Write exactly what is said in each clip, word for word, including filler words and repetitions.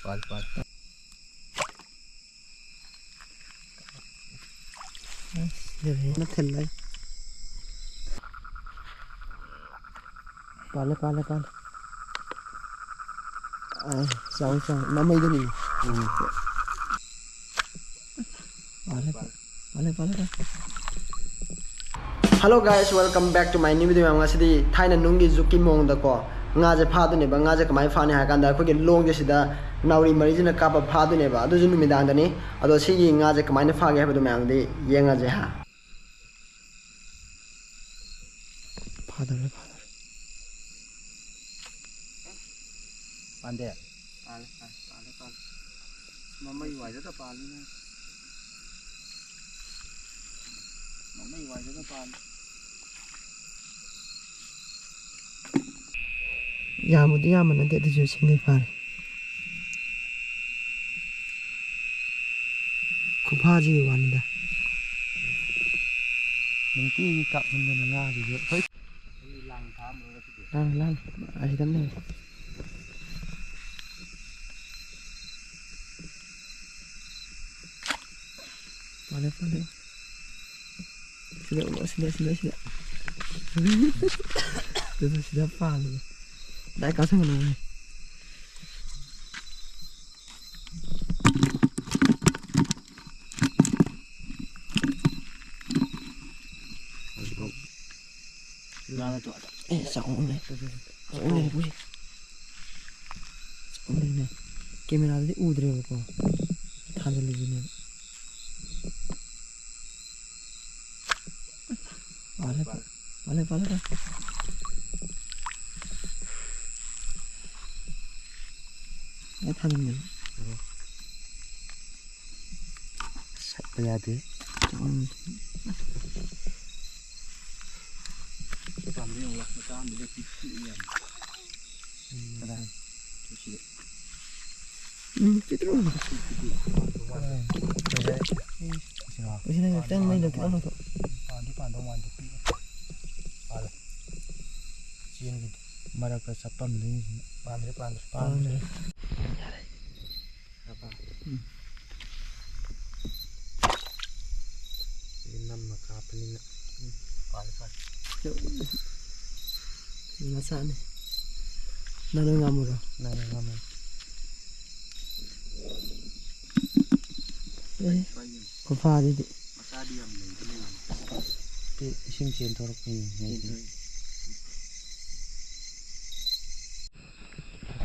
ꯄꯥꯜ, ꯄꯥꯜ꯫ ꯑꯁ, ꯂꯣꯏꯔꯦ꯫ ꯃꯊꯜ ꯂꯩ꯫ ꯄꯥꯜꯂꯦ, ꯄꯥꯜꯂꯦ, ꯄꯥꯜꯂꯦ꯫ ꯑꯥ, ꯆꯥꯎ, ꯆꯥꯎ꯫ ꯃꯃꯩꯗꯅꯤ꯫ ꯎꯝ꯫ ꯄꯥꯜꯂꯦ, ꯄꯥꯜꯂꯦ꯫ ꯄꯥꯜꯂꯦ, ꯄꯥꯜꯂꯦ, ꯄꯥꯜꯂꯦ꯫ Hello guys, welcome back to my new video꯫ ꯉꯁꯤꯗꯤ ꯊꯥꯏꯅ ꯅꯨꯡꯒꯤ ꯖꯨꯛꯀꯤ ꯃꯑꯣꯡꯗꯀꯣ ꯉꯥꯁꯦ ꯐꯥꯗꯣꯏꯅꯦꯕ꯫ ꯉꯥꯁꯦ ꯀꯃꯥꯏꯅ ꯐꯥꯅꯤ ꯍꯥꯏ ꯀꯥꯟꯗ ꯑꯩꯈꯣꯏꯒꯤ ꯂꯣꯡꯁꯦ ꯁꯤꯗ ꯅꯥꯎꯔꯤ ꯃꯔꯤꯁꯤꯅ ꯀꯥꯞꯄ ꯐꯥꯗꯣꯏꯅꯦꯕ꯫ ꯑꯗꯨꯁꯨ ꯅꯨꯃꯤꯗꯥꯡꯗꯅꯤ꯫ ꯑꯗꯣ ꯁꯤꯒꯤ ꯉꯥꯁꯦ ꯀꯃꯥꯏꯅ ꯐꯥꯒꯦ ꯍꯥꯏꯕꯗꯣ ꯃꯌꯥꯝꯗꯤ ꯌꯦꯡꯉꯁꯦ ꯍꯥ꯫ ꯐꯥꯗꯧꯔꯦ, ꯐꯥꯗꯧꯔꯦ꯫ ꯄꯥꯟꯗꯦ꯫ ꯄꯥꯜꯂꯦ, ꯄꯥꯜꯂꯦ, ꯄꯥꯜꯂꯦ, ꯄꯥꯜꯂꯦ꯫ ꯃꯃꯩ ꯋꯥꯏꯗꯇ ꯄꯥꯜꯂꯤꯅꯦ꯫ ꯃꯃꯩ ꯋꯥꯏꯗꯇ ꯄꯥꯜꯂꯤ꯫ ꯌꯥꯝꯕꯨꯗꯤ ꯌꯥꯝꯕ ꯅꯠꯇꯦ, ꯑꯗꯨꯁꯨ ꯁꯤꯡꯗꯤ ꯐꯥꯔꯦ꯫ ꯈꯨꯐꯥꯁꯤꯒꯤ ꯋꯥꯅꯤꯗ꯫ ꯅꯨꯡꯇꯤꯒꯤ ꯀꯥꯞꯍꯟꯗꯅ ꯉꯥꯁꯤꯁꯨ꯫ ꯍꯣꯏ꯫ ꯂꯥꯡ ꯊꯥ ꯑꯃ ꯂꯣꯏꯔꯛꯈꯤꯗꯦ꯫ ꯂꯥꯡ, ꯂꯥꯡ꯫ ꯑꯁꯤꯗ ꯑꯃ ꯂꯩꯔꯦ꯫ ꯐꯥꯔꯦ, ꯐꯥꯔꯦ꯫ ꯁꯤꯗ ꯎꯔꯣ, ꯁꯤꯗ, ꯁꯤꯗ, ꯁꯤꯗ꯫ ꯁꯤꯗ, ꯁꯤꯗ ꯄꯥꯜꯂꯦ꯫ ꯗꯥꯏ ꯀꯥꯁꯟꯒꯅꯨ꯫ ꯉꯥꯅ ꯇꯣ-, ꯑꯦ, ꯆꯥꯛꯈꯨꯝ ꯂꯩ꯫ ꯆꯥꯛꯈꯨꯝ ꯂꯩ, ꯄꯨꯏ꯫ ꯆꯥꯛꯈꯨꯝ ꯂꯩꯅꯦ꯫ ꯀꯦꯃꯦꯔꯥꯗꯗꯤ ꯎꯗ꯭ꯔꯦꯕꯀꯣ꯫ ꯊꯥꯖꯤꯜꯂꯤꯁꯤꯅꯦꯕ꯫ ꯄꯥꯜꯂꯦ, ꯄꯥꯜꯂꯦ, ꯄꯥꯜꯂꯦ, ꯄꯥꯜꯂꯦ꯫ ꯑꯦ, ꯊꯥꯖꯤꯟꯒꯅꯨ꯫ ꯁꯠꯄ ꯌꯥꯗꯦ꯫ ꯎꯝ꯫ ꯄꯥꯝꯕꯤ ꯌꯦꯡꯉꯨ, ꯃꯆꯥ ꯑꯃꯗꯤ ꯂꯦꯞꯄꯤ, ꯄꯤꯛꯏ ꯌꯥꯝ꯫ ꯀꯗꯥꯏ? ꯁꯤ꯫ ꯎꯝ, ꯄꯤꯛꯇ꯭ꯔꯨ꯫ ꯁꯤꯔꯣ? ꯁꯤꯅ ꯈꯤꯇꯪ ꯃꯩꯗꯣ ꯈꯤꯇꯪ ꯂꯧꯊꯣꯛ꯫ ꯄꯥꯟꯗꯤ ꯄꯥꯟꯗꯧ ꯃꯥꯟꯗꯦ, ꯄꯤꯛꯑꯦ꯫ ꯄꯥꯜꯂꯦ꯫ ꯆꯦꯟꯈꯤꯗꯦ꯫ ꯃꯔꯛꯇ ꯆꯞꯄꯝꯗꯣꯏꯅꯤ ꯁꯤꯅ꯫ ꯄꯥꯟꯗ꯭ꯔꯦ, ꯄꯥꯟꯗ꯭ꯔꯦ꯫ ꯄꯥꯟꯗ꯭ꯔꯦ꯫ ꯌꯥꯔꯦ꯫ ꯅꯝꯃ ꯀꯥꯞꯄꯅꯤꯅ꯫ ꯎꯝ, ꯐꯔꯦ, ꯐꯔꯦ꯫ ꯃꯆꯥꯅꯤ꯫ ꯅꯪꯅ ꯉꯝꯃꯨꯔꯣ? ꯅꯪꯅ ꯉꯝꯃꯨ꯫ ꯑꯦ, ꯈꯨꯐꯥꯗꯨꯗꯤ꯫ ꯃꯆꯥꯗꯤ ꯌꯥꯝ ꯂꯩꯗꯤ ꯂꯩꯕꯅꯤ꯫ ꯏꯁꯤꯡ ꯆꯦꯟꯊꯣꯔꯛꯄꯩꯅꯦ ꯍꯥꯏꯁꯦ꯫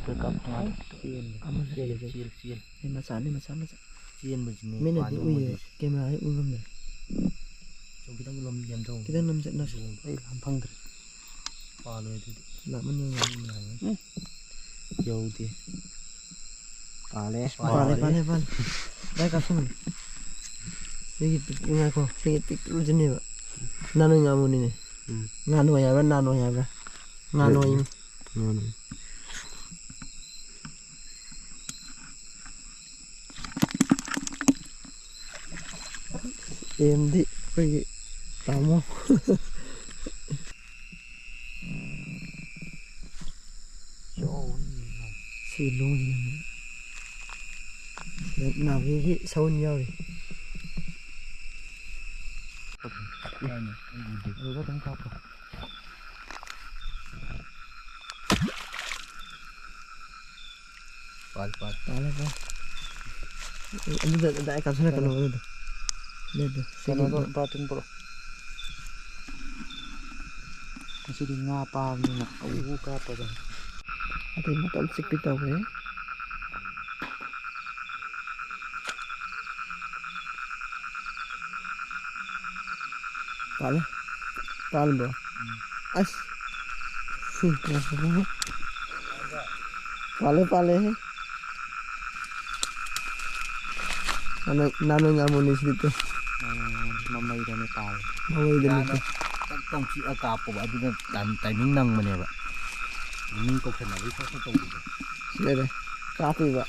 ꯆꯦꯟꯊꯣꯔꯛꯏ꯫ ꯆꯦꯟ꯫ ꯑꯃꯁꯨ ꯆꯦꯜꯂꯦ, ꯆꯦꯜꯂꯦ꯫ ꯆꯦꯜ, ꯆꯦꯜ, ꯆꯦꯜ꯫ ꯑꯦ, ꯃꯆꯥꯅꯤ, ꯃꯆꯥ, ꯃꯆꯥ꯫ ꯆꯦꯟꯕꯁꯤꯅꯦ ꯃꯤꯅꯗꯤ ꯄꯥꯟꯗꯧ ꯎꯏꯌꯦ, ꯃꯣꯏꯗꯣꯏꯁꯦ꯫ ꯀꯦꯃꯦꯔꯥꯗꯤ ꯎ ꯉꯝꯗ꯭ꯔꯦ꯫ ꯁꯨꯝ ꯈꯤꯇꯪ ꯂꯣꯝ ꯂꯦꯝꯊꯧ꯫ ꯈꯤꯇꯪ ꯂꯝ ꯆꯠꯅꯁꯤ꯫ ꯑꯩ ꯂꯥꯝ ꯐꯪꯗ꯭ꯔꯦ꯫ ꯄꯥꯜꯂꯣꯏ ꯑꯗꯨꯗꯤ꯫ ꯂꯥꯞꯃꯟꯕ ꯉꯝꯃꯣꯏ꯫ ꯎꯝ꯫ ꯌꯧꯗꯦ꯫ ꯄꯥꯜꯂꯦ꯫ ꯄꯥꯜꯂꯦ, ꯄꯥꯜꯂꯦ꯫ ꯄꯥꯜꯂꯦ, ꯄꯥꯜꯂꯦ꯫ ꯗꯥꯏ ꯀꯥꯞꯁꯟꯒꯦ꯫ ꯁꯤꯒꯤ ꯄꯤꯛ-, ꯉꯥꯏꯈꯣ꯫ ꯁꯤꯒꯤ ꯄꯤꯛꯇ꯭ꯔꯨꯁꯤꯅꯦꯕ꯫ ꯅꯥꯅꯣꯏ ꯉꯥꯃꯨꯅꯤꯅꯦ꯫ ꯎꯝ꯫ ꯉꯥꯅꯣꯏ ꯍꯥꯏꯕ꯭ꯔꯥ, ꯅꯥꯅꯣꯏ ꯍꯥꯏꯕ꯭ꯔꯥ? ꯉꯥꯅꯣꯏ꯫ ꯎꯝ꯫ ꯉꯥꯅꯣꯏ꯫ ꯑꯦꯝꯗꯤ ꯑꯩꯈꯣꯏꯒꯤ ꯇꯥꯃꯣ꯫ ꯁꯤ ꯂꯣꯡꯁꯤꯅꯅꯦ꯫ ꯅꯥꯕꯤꯒꯤ ꯁꯎꯟ ꯌꯥꯎꯔꯤ꯫ ꯑꯗꯨꯗ ꯑꯗꯨꯝ ꯀꯥꯞꯄꯣ꯫ ꯄꯥꯜ, ꯄꯥꯜ꯫ ꯄꯥꯜꯂꯦ, ꯄꯥꯜꯂꯦ꯫ ꯑꯗꯨꯗ direct ꯀꯥꯞꯁꯤꯜꯂꯛꯀꯅꯣ, ꯀꯩꯅꯣ? ꯑꯗꯨꯗ꯫ ꯑꯗꯨꯗ, ꯁꯤꯒꯤ ꯀꯩꯅꯣꯗꯣ, ꯕꯥ-, ꯕꯥꯔꯇꯤꯟ ꯄꯨꯔꯛꯑꯣ꯫ ꯉꯁꯤꯗꯤ ꯉꯥ ꯄꯥꯕꯅꯤꯅ ꯑꯎ ꯀꯥꯞꯄꯗ꯫ ꯑꯗꯩ ꯃꯇꯝ ꯆꯤꯛꯄꯤ ꯇꯧꯈ꯭ꯔꯦ꯫ ꯄꯥꯜꯂꯦ꯫ ꯄꯥꯜꯂꯕꯣ? ꯎꯝ꯫ ꯑꯁ꯫ ꯄꯥꯜꯂꯦ, ꯄꯥꯜꯂꯦ꯫ ꯅꯥꯅꯣꯏ, ꯅꯥꯅꯣꯏ ꯉꯥꯃꯨꯅꯤ ꯁꯤꯗꯤ ꯇꯨ꯫ ꯃꯃꯩꯗꯅꯦ ꯄꯥꯜꯂꯦ꯫ ꯃꯃꯩꯗꯅꯦ ꯇꯨ꯫ ꯌꯥꯅ ꯇꯛ ꯇꯧ ꯆꯤꯛꯑ ꯀꯥꯞꯄꯕ ꯑꯗꯨꯅ ꯇꯥꯏꯝ-, timing ꯅꯪꯕꯅꯦꯕ꯫ ꯃꯤ ꯀꯧꯁꯟꯅꯕꯒꯤ ꯈꯣꯠꯄ ꯇꯧꯕꯗꯣ꯫ ꯁꯤꯗꯅꯦ ꯀꯥꯞꯄꯤꯕ꯫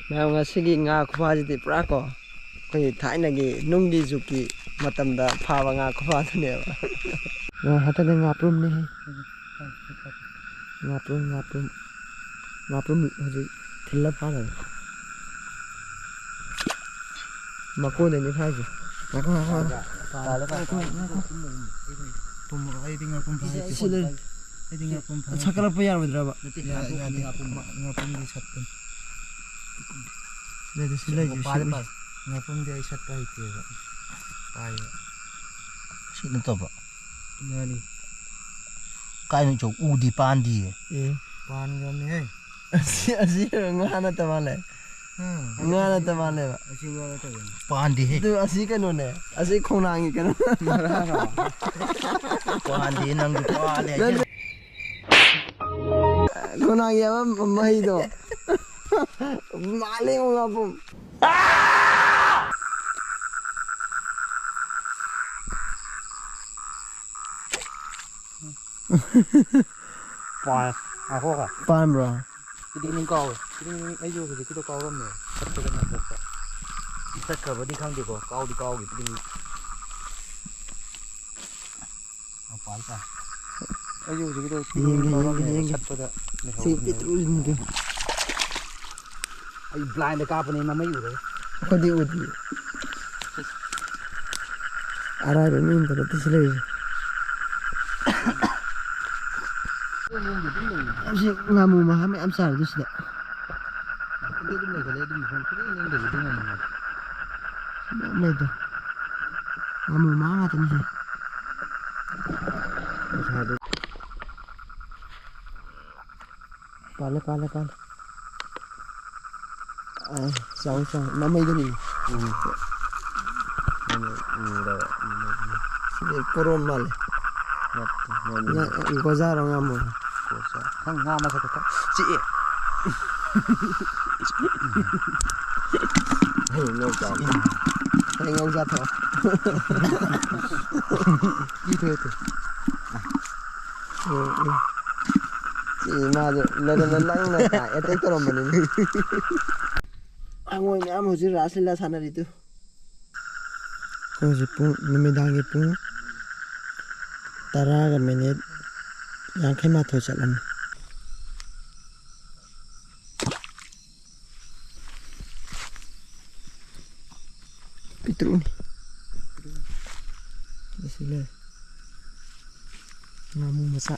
ꯃꯌꯥꯝ, ꯉꯁꯤꯒꯤ ꯉꯥ ꯈꯨꯐꯥꯁꯤꯗꯤ ꯄꯨꯔꯥ ꯀꯣ, ꯑꯩꯈꯣꯏꯒꯤ ꯊꯥꯏꯅꯒꯤ ꯅꯨꯡꯒꯤ ꯖꯨꯛꯀꯤ ꯃꯇꯝꯗ ꯐꯥꯕ ꯉꯥ ꯈꯨꯐꯥꯗꯨꯅꯦꯕ꯫ ꯉꯥ ꯍꯟꯗꯛꯇꯤ ꯉꯥꯄ꯭ꯔꯨꯝꯅꯤꯍꯦ꯫ ꯉꯥꯄ꯭ꯔꯨꯝ, ꯉꯥꯄ꯭ꯔꯨꯝ꯫ ꯉꯥꯄ꯭ꯔꯨꯝ ꯍꯧꯖꯤꯛ ꯊꯤꯜꯂ ꯐꯥꯔꯕ꯫ ꯃꯀꯣꯟꯗꯩꯅꯤ ꯐꯥꯏꯁꯦ꯫ ꯉꯥꯏꯈꯣ, ꯉꯥꯏꯈꯣ, ꯉꯥꯏꯈꯣ꯫ ꯇꯥꯔꯦ, ꯇꯥꯔꯦ꯫ ꯇꯨꯝꯃꯣ, ꯑꯩꯗꯤ ꯉꯥꯄꯨꯝ ꯐꯥ ꯍꯩꯇꯦ꯫ ꯁꯤ ꯂꯩ꯫ ꯑꯩꯗꯤ ꯉꯥꯄꯨꯝ ꯐꯥ ꯍꯩꯇꯦ꯫ ꯁꯛꯀꯠꯂꯛꯄ ꯌꯥꯔꯣꯏꯗ꯭ꯔꯕ? ꯅꯠꯇꯦ, ꯌꯥ-, ꯉꯥꯄꯨꯝ, ꯌꯥꯗꯦ꯫ ꯉꯥꯄꯨꯝ꯫ ꯉꯥꯄꯨꯝꯗꯤ ꯁꯠꯄꯅꯤ꯫ ꯁꯤ ꯂꯩ, ꯁꯤ ꯂꯩ, ꯁꯤ ꯄꯥꯜꯂꯦ, ꯂꯩ꯫ ꯄꯥꯜꯂꯦ꯫ ꯉꯥꯄꯨꯝꯗꯤ ꯑꯩ ꯁꯠꯄ ꯍꯩꯇꯦꯕ꯫ ꯄꯥꯏꯕ꯫ ꯁꯤ ꯅꯠꯇꯕ꯫ ꯃꯥꯅꯤ꯫ ꯀꯥꯏꯅꯣ ꯆꯧ ꯎꯗꯤ ꯄꯥꯟꯗꯤꯌꯦ꯫ ꯑꯦ꯫ ꯄꯥꯟꯒ꯭ꯔꯕꯅꯤꯍꯦ꯫ ꯑꯁꯤ, ꯑꯁꯤ ꯉꯥ ꯅꯠꯇ ꯃꯥꯜꯂꯦ꯫ ꯎꯝ꯫ ꯉꯥ ꯅꯠꯇ ꯃꯥꯜꯂꯦꯕ꯫ ꯑꯁꯤ ꯉꯥ ꯅꯠꯇꯕꯅꯤ꯫ ꯄꯥꯟꯗꯦꯍꯦ꯫ ꯑꯗꯨ ꯑꯁꯤ ꯀꯩꯅꯣꯅꯦ꯫ ꯑꯁꯤ ꯈꯣꯡꯅꯥꯡꯒꯤ ꯀꯩꯅꯣ꯫ ꯄꯥꯟꯗꯦ, ꯅꯪꯁꯨ ꯄꯥꯜꯂꯦ ꯍꯥꯏꯖꯜꯂꯦ꯫ ꯈꯣꯡꯅꯥꯡꯒꯤ ꯑꯃ ꯃꯍꯩꯗꯣ꯫ ꯃꯥꯜꯂꯦ ꯉꯥꯄꯨꯝ꯫ ꯄꯥꯏ-, ꯉꯥꯏꯈꯣꯀꯣ꯫ ꯄꯥꯟꯕ꯭ꯔꯣ? ꯀꯤꯗꯤꯡ ꯀꯥꯎꯋꯦ꯫ ꯀꯤꯗꯤꯡ ꯑꯩꯁꯨ ꯍꯧꯖꯤꯛꯀꯤꯗꯣ ꯀꯥꯎꯔꯝꯃꯦ꯫ ꯆꯠꯄꯗ ꯉꯥꯛꯊꯣꯛꯄ꯫ ꯆꯠꯈ꯭ꯔꯕꯗꯤ ꯈꯪꯗꯦꯀꯣ꯫ ꯀꯥꯎꯗꯤ ꯀꯥꯎꯈꯤ ꯀꯤꯗꯤꯡ꯫ ꯃꯄꯥꯟ ꯇꯥꯏ꯫ ꯑꯩꯁꯨ ꯍꯧꯖꯤꯛꯀꯤꯗꯣ ꯌꯦꯡꯒꯦ, ꯀꯤꯗꯤꯡ ꯌꯦꯡꯒꯦ, ꯀꯥꯎꯔꯝꯃꯦꯕ꯫ ꯌꯦꯡꯒꯦ꯫ ꯆꯠꯄꯗ ꯁꯤ ꯂꯩꯍꯧꯕꯅꯦꯕ꯫ ꯄꯤꯛꯇ꯭ꯔꯨꯁꯤꯡꯗꯨ꯫ ꯑꯩ blind ꯀꯥꯞꯄꯅꯦ, ꯃꯃꯩ ꯎꯔꯒ꯫ ꯑꯩꯈꯣꯏꯗꯤ ꯎꯗꯦ꯫ ꯑꯔꯥꯏꯕ ꯃꯤ ꯑꯝꯇ ꯅꯠꯇꯦ ꯁꯤ ꯂꯩꯔꯤꯁꯦ꯫ ꯁꯤ ꯉꯥꯃꯨ ꯃꯍꯥ ꯃꯌꯥꯝ ꯆꯥꯔꯦ ꯑꯗꯨ ꯁꯤꯗ꯫ ꯑꯗꯨ ꯑꯗꯨꯝ ꯂꯩꯈꯠꯂꯦ, ꯑꯗꯨꯝ ꯃꯐꯝ ꯁꯨꯡꯂꯦꯡ ꯂꯦꯡꯗꯕꯤꯗ ꯉꯥꯃꯨ ꯉꯥꯛꯇ꯫ ꯃꯌꯥꯝ ꯂꯩꯗ꯫ ꯉꯥꯃꯨ ꯃꯍꯥ ꯉꯥꯛꯇꯅꯤ ꯁꯤ꯫ ꯄꯥꯜꯂꯦ, ꯄꯥꯜꯂꯦ, ꯄꯥꯜꯂꯦ꯫ ꯑꯥ, ꯆꯥꯎ, ꯆꯥꯎ꯫ ꯃꯃꯩꯗꯅꯤ꯫ ꯎꯝ꯫ ꯃꯃꯩ ꯎꯔꯕ, ꯃꯃꯩ꯫ ꯁꯤꯗꯤ ꯀꯣꯔꯣꯝ ꯃꯥꯜꯂꯦ꯫ ꯅꯠꯇꯦ, ꯃꯃꯩ꯫ ꯉꯥ-, ꯒꯣꯖꯥꯔꯣ ꯉꯥꯃꯨꯔꯣ? ꯒꯣꯖꯥ꯫ ꯅꯪ ꯉꯥ ꯃꯁꯛ ꯈꯛꯇ ꯆꯤꯛꯑꯦ꯫ ꯍꯩ, ꯅꯣꯏ ꯆꯥꯕ꯫ ꯍꯌꯦꯡ ꯉꯧ ꯆꯥꯊꯣꯛꯑꯣ꯫ ꯏ ꯊꯣꯛꯑꯦ ꯇꯨ꯫ ꯎꯝ, ꯎꯝ꯫ ꯁꯤ ꯃꯥꯁꯨ ꯂꯩꯔꯝꯅ ꯅꯪꯅ attack ꯇꯧꯔꯝꯕꯅꯤꯅꯦ꯫ ꯍꯉꯣꯏ ꯃꯌꯥꯝ ꯍꯧꯖꯤꯛ ꯔꯥꯁ ꯂꯤꯂꯥ ꯁꯥꯟꯅꯔꯤꯗꯨ꯫ ꯑꯩꯈꯣꯏ ꯍꯧꯖꯤꯛ ꯄꯨꯡ, ꯅꯨꯃꯤꯗꯥꯡꯒꯤ ꯄꯨꯡ ꯇꯔꯥꯒ minute ꯌꯥꯡꯈꯩ ꯃꯥꯊꯣꯏ ꯆꯠꯂꯝꯃꯤ꯫ ꯇꯔꯨꯛꯅꯤ꯫ ꯑꯁꯤ ꯂꯩꯔꯦ꯫ ꯉꯥꯃꯨ ꯃꯆꯥ꯫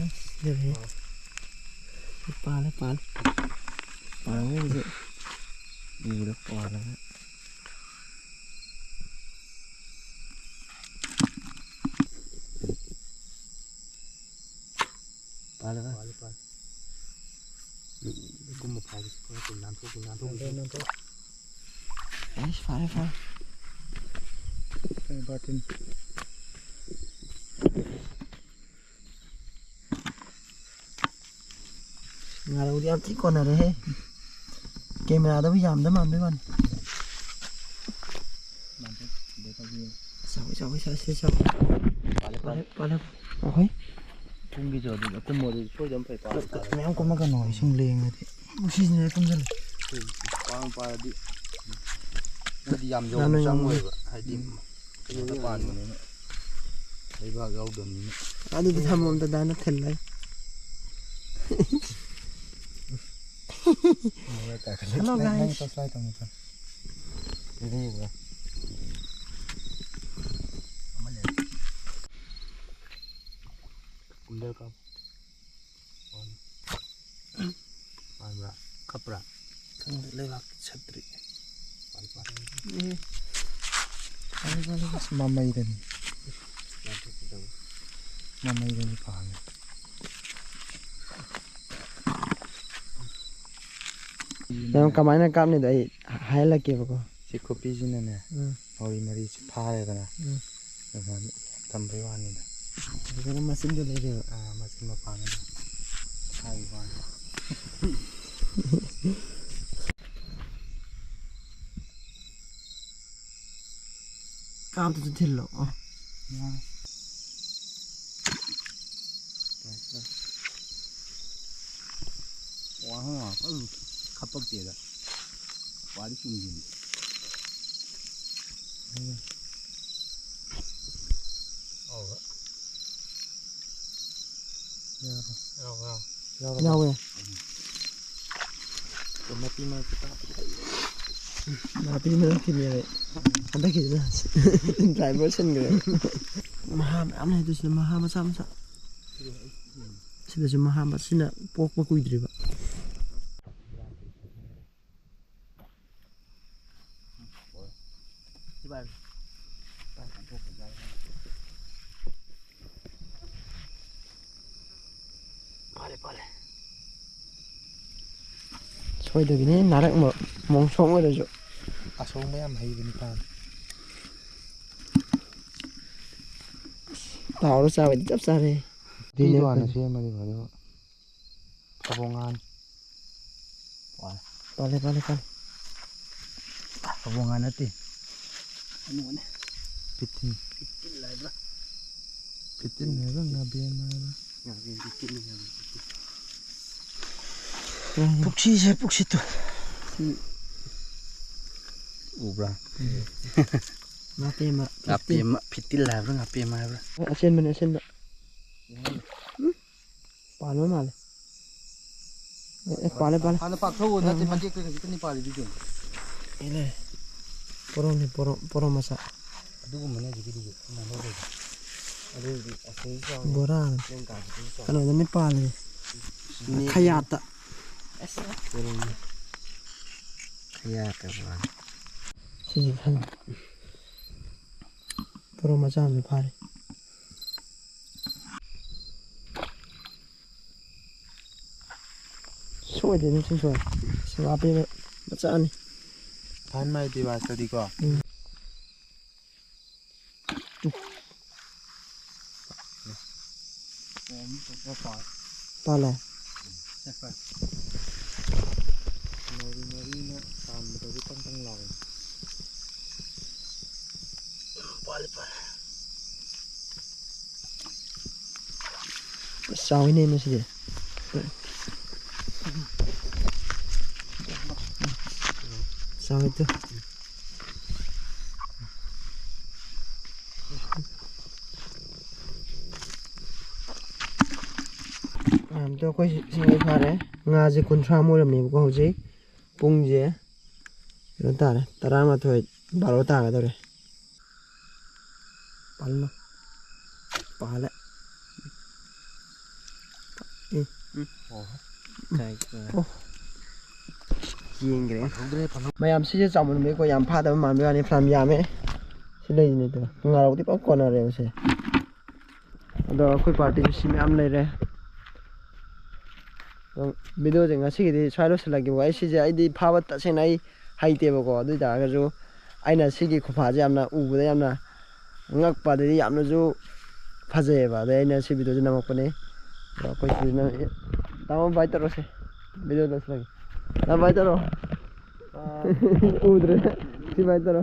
ꯑꯁ, ꯂꯩꯔꯦ꯫ ꯄꯥꯜꯂꯦ, ꯄꯥꯜꯂꯦ꯫ ꯄꯥꯜꯂꯦ ꯍꯧꯖꯤꯛ꯫ ꯏꯔ ꯄꯥꯜꯂꯒ꯫ ꯄꯥꯜꯂꯦ, ꯄꯥꯜꯂꯦ꯫ ꯄꯥꯜꯂꯦ, ꯄꯥꯜꯂꯦ꯫ ꯀꯨꯝꯕ ꯐꯥꯎꯕꯁꯤ ꯈꯔ ꯊꯨꯅ ꯅꯥꯟꯊꯣꯛ-, ꯅꯥꯟꯊꯣꯛ-, ꯅꯥꯟꯊꯣꯛ-, ꯅꯥꯟꯊꯣꯛ-꯫ ꯑꯩꯁ, ꯐꯔꯦ, ꯐꯔꯦ꯫ ꯀꯩ ꯕꯥꯔꯇꯤꯟ? ꯉꯥꯔꯧꯗꯤ ꯌꯥꯝ ꯊꯤ ꯀꯣꯟꯅꯔꯦꯍꯦ꯫ ꯀꯦꯃꯦꯔꯥꯗꯕꯨ ꯌꯥꯝꯗ ꯃꯥꯟꯕꯩ ꯋꯥꯅꯤ꯫ ꯆꯥꯎꯋꯤ, ꯆꯥꯎꯋꯤ, ꯆꯥꯎꯋꯤ, ꯆꯥꯎꯋꯤ꯫ ꯄꯥꯜꯂꯦ, ꯄꯥꯜꯂꯦ꯫ ꯄꯥꯜꯂꯦ, ꯄꯥꯜꯂꯦ꯫ ꯑꯩꯈꯣꯏ ꯄꯨꯡꯒꯤꯁꯨ ꯑꯗꯨꯝ ꯑꯀꯨꯝꯕꯗꯤ ꯁꯣꯏꯗꯅ ꯐꯩ, ꯄꯥꯜꯂꯦ, ꯄꯥꯜꯂꯦ꯫ ꯃꯌꯥꯝ ꯀꯨꯝꯃꯛꯀꯅꯣ, ꯏꯁꯤꯡ ꯂꯦꯡꯉꯗꯤ꯫ ꯁꯤꯁꯤꯅ ꯀꯨꯝꯁꯤꯜꯂꯨ꯫ ꯄꯥꯡ ꯄꯥꯔꯗꯤ ꯃꯣꯏꯗꯤ ꯌꯥꯝ ꯌꯧꯕ ꯂꯥꯟꯅ ꯆꯪꯉꯣꯏꯕ, ꯍꯥꯏꯗꯤ ꯎꯝ꯫ ꯀꯩꯅꯣꯗ ꯄꯥꯟꯕꯅꯤꯅ, ꯂꯩꯕꯥꯛ ꯌꯥꯎꯗꯕꯅꯤꯅ꯫ ꯑꯗꯨꯗꯤ ꯊꯝꯃꯣ ꯑꯝꯇ, ꯗꯥꯅ ꯊꯤꯜꯂꯒ꯫ Hello, guys. ꯅꯪ torch light ꯑꯃ ꯊꯥꯟ꯫ ꯑꯗꯨꯗꯤ ꯌꯦꯡꯉꯣ꯫ ꯑꯃ ꯂꯩꯔꯦ꯫ ꯀꯨꯝꯗꯔ ꯀꯥꯞꯄꯣ꯫ ꯄꯥꯟꯕ꯭ꯔꯥ? ꯀꯞꯄ꯭ꯔꯥ? ꯈꯪꯗꯦ, ꯂꯩꯕꯥꯛ ꯁꯠꯇ꯭ꯔꯤ꯫ ꯄꯥꯜ, ꯄꯥꯜ꯫ ꯑꯦ꯫ ꯄꯥꯜ, ꯄꯥꯜ, ꯄꯥꯜ꯫ ꯑꯁ, ꯃꯃꯩꯗꯅꯤ꯫ ꯃꯃꯩꯗꯅꯤ ꯄꯥꯜꯂꯦ꯫ ꯅꯪ ꯀꯃꯥꯏꯅ ꯀꯥꯞꯅꯤꯗꯣ ꯑꯩ ꯍꯥꯏꯍꯜꯂꯛꯀꯦꯕꯀꯣ꯫ ꯁꯤ ꯈꯨꯄꯤꯁꯤꯅꯅꯦ, ꯎꯝ꯫ ꯃꯧꯔꯤ ꯃꯔꯤꯁꯤ ꯐꯥꯔꯦꯗꯅ꯫ ꯎꯝ꯫ ꯑꯗꯨꯃꯥꯏꯅ ꯊꯝꯕꯩ ꯋꯥꯅꯤꯗ꯫ ꯑꯗꯨꯗꯅ ꯃꯆꯤꯟꯗꯣ ꯂꯩꯔꯦꯕ꯫ ꯑꯥ, ꯃꯆꯤꯟ ꯃꯄꯥꯟꯒꯤꯗꯣ ꯐꯥꯕꯩ ꯋꯥꯅꯤ꯫ ꯀꯥꯞꯇꯁꯨ ꯊꯤꯜꯂꯣ꯫ ꯑꯣ꯫ ꯋꯥꯍꯪ ꯉꯥꯛꯇꯪ ꯈꯞꯄꯛꯇꯦꯗ꯫ ꯋꯥꯗꯤ ꯆꯨꯝꯗꯤꯅꯤ꯫ ꯎꯝ꯫ ꯑꯧ꯫ ꯌꯥ꯫ ꯌꯥꯎꯋꯦ꯫ ꯅꯥꯄꯤ ꯃꯔꯛꯇ ꯀꯥꯞꯄꯗꯤ ꯐꯩ꯫ ꯅꯥꯄꯤ ꯃꯔꯛꯀꯤꯅꯦꯕ꯫ ꯍꯟꯗꯛꯀꯤꯁꯤꯅ ꯗ꯭ꯔꯥꯏꯚꯔ ꯁꯤꯟꯈ꯭ꯔꯦ꯫ ꯃꯍꯥ ꯃꯌꯥꯝ ꯂꯩ ꯑꯗꯨꯁꯤꯅ, ꯃꯍꯥ ꯃꯆꯥ ꯃꯆꯥ꯫ ꯁꯤꯗꯁꯨ ꯃꯍꯥ ꯃꯆꯥ, ꯁꯤꯅ ꯄꯣꯛꯄ ꯀꯨꯏꯗ꯭ꯔꯤꯕ꯫ ꯁꯣꯏꯗꯕꯤꯅꯦ, ꯅꯥꯔꯛ ꯃꯣꯡꯁꯣꯡ ꯑꯣꯏꯔꯁꯨ꯫ ꯑꯁꯣꯡꯕ ꯌꯥꯝ ꯍꯩꯕ ꯅꯤꯄꯥꯅꯤ꯫ ꯇꯥꯎꯔ ꯆꯥꯕꯗꯤ ꯆꯞ ꯆꯥꯔꯦ꯫ ꯎꯇꯤꯗꯣ ꯍꯥꯟꯅ ꯁꯦꯝꯃꯗꯤ ꯐꯗꯧꯕ꯫ ꯐꯕꯣ ꯉꯥꯅꯤ꯫ ꯄꯥꯜꯂꯦ, ꯄꯥꯜꯂꯦ, ꯄꯥꯜꯂꯦ꯫ ꯐꯕꯣ ꯉꯥ ꯅꯠꯇꯦ꯫ ꯀꯩꯅꯣꯅꯦ꯫ ꯐꯤꯐꯇꯤꯟ꯫ ꯐꯤꯐꯇꯤꯟ ꯍꯥꯏꯕ꯭ꯔꯥ? ꯐꯤꯐꯇꯤꯟ ꯍꯥꯏꯕ꯭ꯔꯥ, ꯉꯥꯕꯦꯟ ꯍꯥꯏꯕ꯭ꯔꯥ? ꯉꯥꯕꯦꯟ ꯐꯤꯐꯇꯤꯟꯅꯤ, ꯉꯥꯕꯦꯟ ꯐꯤꯐꯇꯤꯟ꯫ ꯄꯨꯛꯁꯤꯁꯦ, ꯄꯨꯛꯁꯤꯠꯇꯨ꯫ ꯎꯕ꯭ꯔꯥ? ꯎꯝ꯫ ꯉꯥꯄꯦꯝꯃ ꯐꯤꯐꯇꯤꯟ꯫ ꯉꯥꯄꯦꯝꯃ ꯐꯤꯐꯇꯤꯟ ꯍꯥꯏꯕ꯭ꯔꯥ, ꯉꯥꯄꯦꯝꯃ ꯍꯥꯏꯕ꯭ꯔꯥ? ꯑꯆꯦꯟꯕꯅꯦ, ꯑꯆꯦꯟꯕ꯫ ꯎꯝ? ꯄꯥꯟꯕ ꯃꯥꯜꯂꯦ꯫ ꯑꯦ, ꯑꯦ, ꯄꯥꯜꯂꯦ, ꯄꯥꯜꯂꯦ꯫ ꯍꯥꯟꯅ ꯄꯥꯛꯊꯧꯑꯣ, ꯅꯠꯇꯦ, ꯎꯝ꯫ ꯃꯇꯦꯛꯇ ꯈꯖꯤꯛꯇꯅꯤ ꯄꯥꯜꯂꯤꯗꯨꯁꯨ꯫ ꯑꯦ, ꯂꯩꯔꯦ꯫ ꯄꯣꯔꯣꯝꯅꯤ, ꯄꯣꯔꯣꯝ, ꯄꯣꯔꯣꯝ ꯃꯆꯥ꯫ ꯑꯗꯨꯒꯨꯝꯕꯅꯦ ꯍꯧꯖꯤꯛꯀꯤꯗꯨꯁꯨ꯫ ꯑꯗꯨꯗꯤ ꯑꯁꯤꯁꯨ ꯆꯥꯎꯅꯤ꯫ ꯕꯣꯔꯥꯅꯤ꯫ ꯆꯦꯡ ꯀꯥꯕꯗꯨꯁꯨ ꯆꯥꯎꯅꯤ꯫ ꯀꯩꯅꯣꯗꯅꯤ ꯄꯥꯜꯂꯤ꯫ ꯅꯦ-, ꯈꯌꯥꯠꯇ꯫ ꯑꯁ꯫ ꯄꯣꯔꯣꯝꯅꯤ꯫ ꯈꯌꯥꯠꯇ ꯄꯥꯜꯂꯤ꯫ ꯁꯤꯁꯨ ꯐꯪꯉꯤ꯫ ꯄꯣꯔꯣꯝ ꯃꯆꯥ ꯑꯃꯁꯨ ꯐꯥꯔꯤ꯫ ꯁꯣꯏꯗꯦꯅꯦ, ꯁꯤ ꯁꯣꯏ꯫ ꯁꯤ ꯉꯥꯄꯦꯝꯃ ꯃꯆꯥꯅꯤ꯫ ꯐꯍꯟ ꯃꯥꯏ ꯗꯤꯚꯥꯏꯁꯇꯗꯤꯀꯣ꯫ ꯎꯝ꯫ ꯄꯥꯜꯂꯦ꯫ ꯃꯔꯤ ꯃꯔꯤꯅ ꯄꯥꯟꯕꯗꯗꯤ ꯄꯪ ꯄꯪ ꯂꯥꯎꯋꯦ꯫ ꯄꯥꯜꯂꯦ, ꯄꯥꯜꯂꯦ꯫ ꯑꯁ, ꯆꯥꯎꯋꯤꯅꯦ ꯃꯁꯤꯗꯤ꯫ ꯆꯥꯎꯋꯤꯗ꯫ ꯑꯗꯣ ꯑꯩꯈꯣꯏ ꯁꯤ ꯉꯥ ꯐꯥꯔꯦ꯫ ꯉꯥꯁꯦ ꯀꯨꯟꯊ꯭ꯔꯥꯃꯨꯛ ꯑꯣꯏꯔꯝꯃꯦꯕꯀꯣ꯫ ꯍꯧꯖꯤꯛ ꯄꯨꯡꯁꯦ ꯀꯩꯅꯣ ꯇꯥꯔꯦ, ꯇꯔꯥꯃꯥꯊꯣꯏ, ꯕꯥꯔꯣ ꯇꯥꯒꯗꯧꯔꯦ꯫ ꯄꯥꯜꯂꯣ꯫ ꯄꯥꯜꯂꯦ꯫ ꯎꯝ꯫ ꯎꯝ꯫ ꯑꯣ꯫ ꯀꯥꯏ ꯆꯠꯈ꯭ꯔꯦ? ꯑꯣ꯫ ꯌꯦꯡꯈ꯭ꯔꯦ꯫ ꯐꯪꯍꯧꯗ꯭ꯔꯦ, ꯐꯪꯍꯧꯗ꯭ꯔꯦ꯫ ꯃꯌꯥꯝ ꯁꯤꯁꯦ ꯆꯥꯎꯃꯟꯕꯩꯀꯣ ꯌꯥꯝ ꯐꯥꯗꯕ ꯃꯥꯟꯕꯩ ꯋꯥꯅꯤ, ꯐꯅꯌꯥꯝ ꯌꯥꯝꯃꯦ꯫ ꯁꯤ ꯂꯩꯁꯤꯅꯦ ꯑꯗꯣ꯫ ꯉꯥꯔꯧꯗꯤ ꯄꯨꯔꯥ ꯀꯣꯟꯅꯔꯦꯕ ꯁꯦ꯫ ꯑꯗꯣ ꯑꯩꯈꯣꯏ ꯄꯥꯔꯇꯤꯁꯨ ꯁꯤ ꯃꯌꯥꯝ ꯂꯩꯔꯦ꯫ ꯑꯗꯨꯝ ꯚꯤꯗꯤꯑꯣꯁꯦ ꯉꯁꯤꯒꯤꯗꯤ ꯁ꯭ꯋꯥꯏ ꯂꯣꯏꯁꯤꯜꯂꯒꯦꯕꯀꯣ꯫ ꯑꯩ ꯁꯤꯁꯦ ꯑꯩꯗꯤ ꯐꯥꯕ ꯇꯁꯦꯡꯅ ꯑꯩ ꯍꯩꯇꯦꯕꯀꯣ꯫ ꯑꯗꯨ ꯑꯣꯏ ꯇꯥꯔꯒꯁꯨ ꯑꯩꯅ ꯁꯤꯒꯤ ꯈꯨꯐꯥꯁꯦ ꯌꯥꯝꯅ ꯎꯕꯗ ꯌꯥꯝꯅ ꯉꯛꯄ, ꯑꯗꯩꯗꯤ ꯌꯥꯝꯅꯁꯨ ꯐꯖꯩꯌꯦꯕ꯫ ꯑꯗꯩ ꯑꯩꯅ ꯁꯤ ꯚꯤꯗꯤꯑꯣꯁꯦ ꯅꯝꯃꯛꯄꯅꯦ꯫ ꯑꯗꯣ ꯑꯩꯈꯣꯏ ꯁꯤꯁꯤꯅ, ꯇꯥꯃꯣ ꯚꯥꯏ ꯇꯧꯔꯣꯁꯦ, ꯚꯤꯗꯤꯑꯣ ꯂꯣꯏꯁꯤꯜꯂꯒꯦ꯫ ꯇꯥꯃꯣ ꯚꯥꯏ ꯇꯧꯔꯣ꯫ ꯎꯗ꯭ꯔꯦ꯫ ꯁꯤ ꯚꯥꯏ ꯇꯧꯔꯣ꯫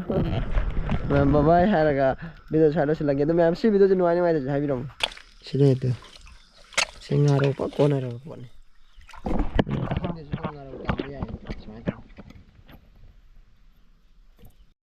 ꯕꯕꯥꯏ ꯍꯥꯏꯔꯒ ꯚꯤꯗꯤꯑꯣ ꯁ꯭ꯋꯥꯏ ꯂꯣꯏꯁꯤꯜꯂꯒꯦ꯫ ꯑꯗꯣ ꯃꯌꯥꯝ ꯁꯤ ꯚꯤꯗꯤꯑꯣꯁꯦ ꯅꯨꯡꯉꯥꯏ ꯅꯨꯡꯉꯥꯏꯇꯁꯨ ꯍꯥꯏꯕꯤꯔꯝꯃꯣ꯫ ꯁꯤꯗ ꯍꯦꯛꯇ ꯁꯤ ꯉꯥꯔꯧ ꯄꯥꯛ ꯀꯣꯟꯅꯔꯕ ꯄꯣꯠꯅꯤ꯫